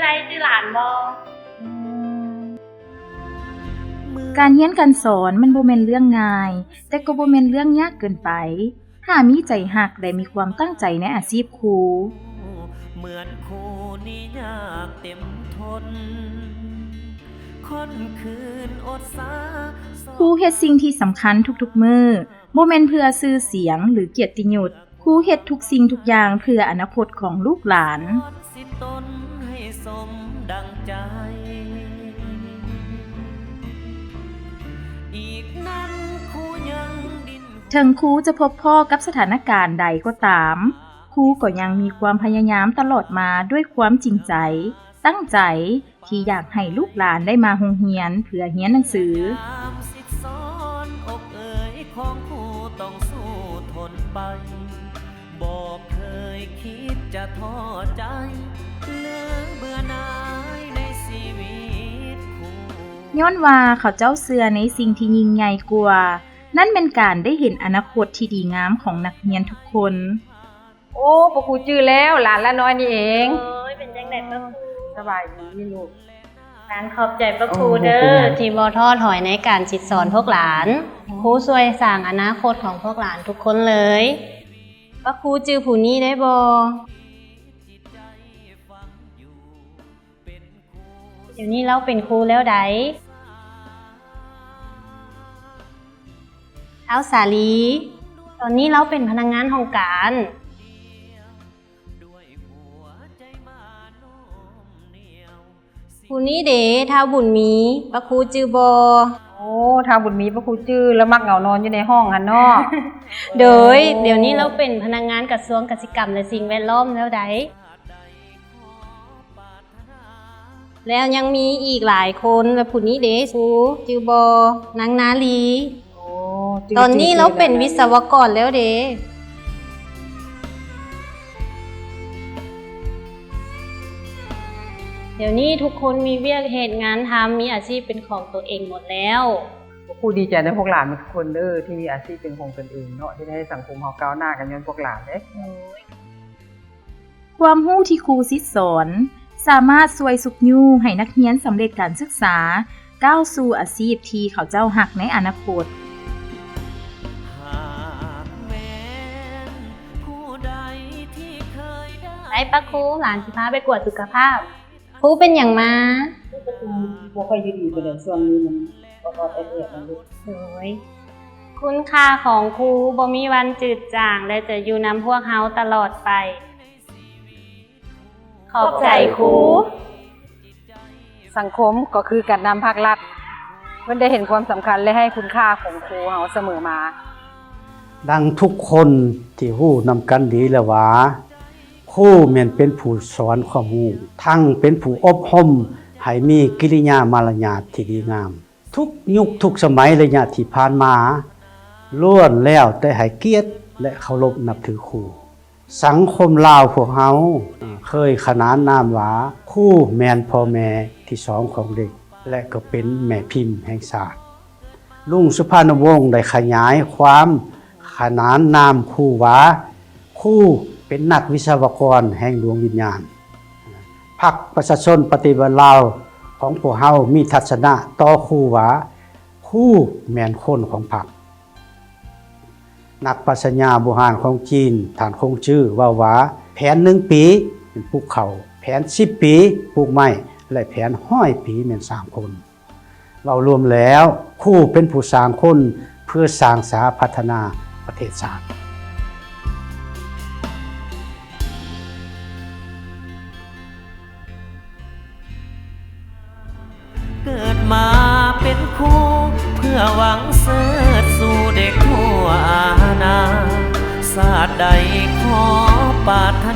ໄລ ຈື່ຫຼານບໍ່? ການຮຽນການສອນມັນບໍ່ແມ່ນເລື່ອງງ່າຍ, ແຕ່ກໍບໍ່ແມ່ນເລື່ອງຍາກເກີນໄປ. ຖ້າມີໃຈຮັກ ແລະ ມີຄວາມຕັ້ງໃຈໃນອາຊີບຄູ. ເໝືອນຄູນີ້ຍາກເຕັມທົນ, ຂ້ອນຄືນອົດສາ. ຄູເຮັດສິ່ງທີ່ສຳຄັນທຸກໆມື້, ບໍ່ແມ່ນເພື່ອຊື່ສຽງ ຫຼື ກຽດຕິຍົດ. ຄູເຮັດທຸກສິ່ງທຸກຢ່າງເພື່ອອະນາຄົດຂອງລູກຫຼານ. ສິດຕົນໃຫ້ສົມດັ່ງໃຈ, ອີກນັ້ນຄູຍັງດີ້ນ ເຖິງຄູຈະພົບພໍ້ກັບສະຖານະການໃດກໍຕາມ, ຄູກໍຍັງມີຄວາມພະຍາຍາມຕະຫຼອດມາດ້ວຍຄວາມຈິງໃຈ, ຕັ້ງໃຈ ທີ່ຢາກໃຫ້ລູກຫຼານໄດ້ມາໂຮງຮຽນເພື່ອຮຽນໜັງສື. ຍາມສິດສອນ ອົກເອີຍຂອງຄູຕ້ອງສູ້ທົນໄປ, ບໍ່ເຄີຍຄິດຈະທໍ້ໃຈ ຫຼື ເບື່ອໜ່າຍໃນຊີວິດຄູ. ຍ້ອນວ່າເຂົາເຈົ້າເຊື່ອໃນສິ່ງທີ່ຍິ່ງໃຫຍ່ກວ່າ, ນັ້ນແມ່ນການໄດ້ເຫັນອະນາຄົດທີ່ດີງາມຂອງນັກຮຽນທຸກຄົນ. ໂອ້ ພະຄູຈື່ແລ້ວ, ຫຼານລານ້ອຍນີ້ເອງ. ໂອ້ຍ ເປັນຈັ່ງໃດພະຄູ? ສະບາຍດີລູກ. ຫຼານຂອບໃຈພະຄູເດີ ໂອ້ ບໍ່ເປັນຫຍັງ ທີ່ບໍ່ທໍ້ຖອຍໃນການສິດສອນພວກຫຼານ. ອືມ ຄູຊ່ວຍສ້າງອະນາຄົດຂອງພວກຫຼານທຸກຄົນເລີຍ. ພະຄູຈື່ຜູ້ນີ້ໄດ້ບໍ່? ດຽວນີ້ລາວເປັນຄູແລ້ວໃດ໋. ທ້າວສາລີ, ຕອນນີ້ລາວເປັນພະນັກງານຫ້ອງການ. ຜູ້ນີ້ເດ ທ້າວບຸນມີ, ພະຄູຈື່ບໍ່? ໂອ້ ທ້າວບຸນມີ ພະຄູຈື່, ລາວມັກເຫງົານອນຢູ່ໃນຫ້ອງຫັ້ນເນາະ. ໂດຍ ເອີ ດຽວນີ້ລາວເປັນພະນັກງານກະຊວງກະສິກຳ ແລະ ສິ່ງແວດລ້ອມແລ້ວໃດ໋. ແລ້ວຍັງມີອີກຫຼາຍຄົນ, ແລະ ຜູ້ນີ້ເດ ຄູຈື່ບໍ່? ນາງນາລີ. ໂອ້ ຈື່ ຕອນນີ້ລາວເປັນ ຊື່ນາງນາລີ ວິສະວະກອນແລ້ວເດ. ດຽວນີ້ທຸກຄົນມີວຽກເຮັດງານທຳ, ມີອາຊີບເປັນຂອງຕົວເອງໝົດແລ້ວ. ພວກຄູດີໃຈນຳພວກຫຼານໝົດທຸກຄົນເດີ ທີ່ມີອາຊີບເປັນຂອງຕົນເອງເນາະ, ເຮັດໃຫ້ສັງຄົມເຮົາກ້າວໜ້າກັນຍ້ອນພວກຫຼານເດ້. ໂດຍ. ຄວາມຮູ້ທີ່ຄູສິດສອນ ສາມາດຊ່ວຍຊຸກຍູ້ໃຫ້ນັກຮຽນສຳເລັດການສຶກສາ, ກ້າວສູ່ອາຊີບທີ່ເຂົາເຈົ້າຮັກໃນອະນາຄົດ. ຫາກແມ່ນຜູ້ໃດທີ່ເຄີຍໄດ້ ໄປປະຄູ, ຫຼານຊິພາໄປກວດສຸຂະພາບ. ຄູເປັນຫຍັງມາ? ບໍ່ຄ່ອຍຢູ່ດີປານໃດ, ຊ່ວງນີ້ມັນອອດໆແອດໆ ນະລູກ. ໂດຍ. ຄຸນຄ່າຂອງຄູບໍ່ມີວັນຈືດຈາງ ແລະ ຈະຢູ່ນຳພວກເຮົາຕະຫຼອດໄປ. ຂອບໃຈຄູ. ສັງຄົມກໍຄືການນຳພາກລັດ, ເພິ່ນໄດ້ເຫັນຄວາມສຳຄັນ ແລະ ໃຫ້ຄຸນຄ່າຂອງຄູເຮົາສະເໝີມາ. ດັ່ງທຸກຄົນທີ່ຮູ້ນຳກັນດີແລ້ວວ່າ, ຄູແມ່ນເປັນຜູ້ສອນຄວາມຮູ້, ທັງເປັນຜູ້ອົບຮົມໃຫ້ມີກິລິຍາມາລະຍາດທີ່ດີງາມ. ທຸກຍຸກທຸກສະໄໝໄລຍະທີ່ຜ່ານມາ ລ້ວນແລ້ວແຕ່ໃຫ້ກຽດ ແລະ ເຄົາລົບນັບຖືຄູ. ສັງຄົມລາວພວກເຮົາເຄີຍຂະໜານນາມວ່າ ຄູແມ່ນພໍ່ແມ່ທີສອງຂອງເດັກ ແລະ ກໍເປັນແມ່ພິມແຫ່ງຊາດ. ລຸງສຸພານຸວົງໄດ້ຂະຫຍາຍຄວາມຂະໜານນາມຄູວ່າ ຄູເປັນນັກວິສະວະກອນແຫ່ງດວງວິນຍານ. ພັກປະຊາຊົນປະຕິວັດລາວຂອງພວກເຮົາມີທັດສະນະຕໍ່ຄູວ່າ ຄູແມ່ນຄົນຂອງພັກ. ນັກປັດຊະຍາບູຮານຂອງຈີນ ທ່ານຄົງຈື່ ເວົ້າວ່າ ແຜນໜຶ່ງປີ ປູກເຂົ້າ, ແຜນສິບປີ ປູກໄມ້ ແລະ ແຜນຮ້ອຍປີ ແມ່ນສ້າງຄົນ. ເວົ້າລວມແລ້ວ, ຄູເປັນຜູ້ສ້າງຄົນ ເພື່ອສ້າງສາພັດທະນາປະເທດຊາດ. ເກີດມາເປັນຄູ ເພື່ອຫວັງເສີດສູ່ເດັກທົ່ວອານາ, ຊາດໃດຂໍປາດຖະ